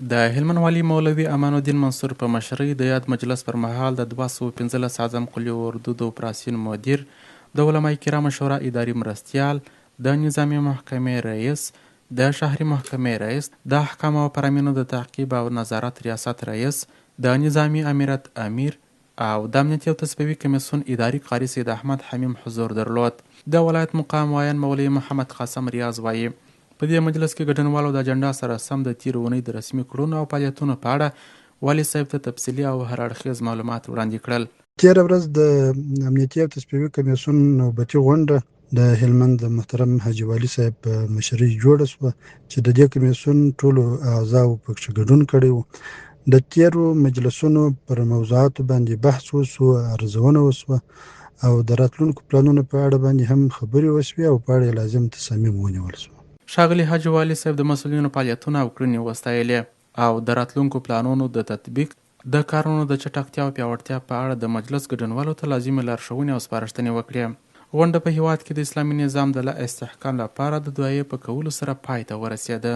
د هلمند والي مولوي امان الدین منصور په مشرۍ د یاد مجلس پر مهال د 215 اعظم قول اردو د اپراسیون مدیر، د علماء کرامو شورا اداري مرستیال، د نظامي محکمې رئیس، د شهري محکمې رئیس، د احکامو او فرامینو د تعقیب او نظارت ریاست رئیس، د نظامي امیرت امیر او د امنیتي او تصفیوي کمیسیون اداري قاري سید احمد حمیم حضور درلود. د ولایت مقام ویاند مولوي محمد قاسم ریاض وايي، په دې مجلس کې ګډونوالو د اجنډا سره سم د تېرې اونۍ د رسمي کړنو او فعالیتونو په اړه والي صاحب ته تفصیلي او هر اړخیز معلومات وړاندې کړل. تېره ورځ د امنیتي او تصفیوي کمیسیون نوبتي غونډه د هلمند د محترم حاجي والي صاحب په مشرۍ جوړه شوه چې د دې کمیسیون ټولو اعضاو پکښې ګډون کړی وو. د تېرو مجلسونو پر موضوعاتو باندې بحث وشو، ارزونه وشوه او د راتلونکو پلانونو په اړه باندې هم خبرې وشوې او په اړه یې لازم تصامیم ونیول شو. ښاغلي حاجي والي صاحب د مسؤلینو فعالیتونه او کړنې وستایلې او د راتلونکو پلانونو د تطبیق، د کارونو د چټکتیا او پیاوړتیا په اړه د مجلس ګډونوالو ته لازمې لارښوونې او سپارښتنې وکړې. غونډه په هېواد کې د اسلامي نظام د لا استحکام لپاره د دعایې په کولو سره پای ته ورسېده.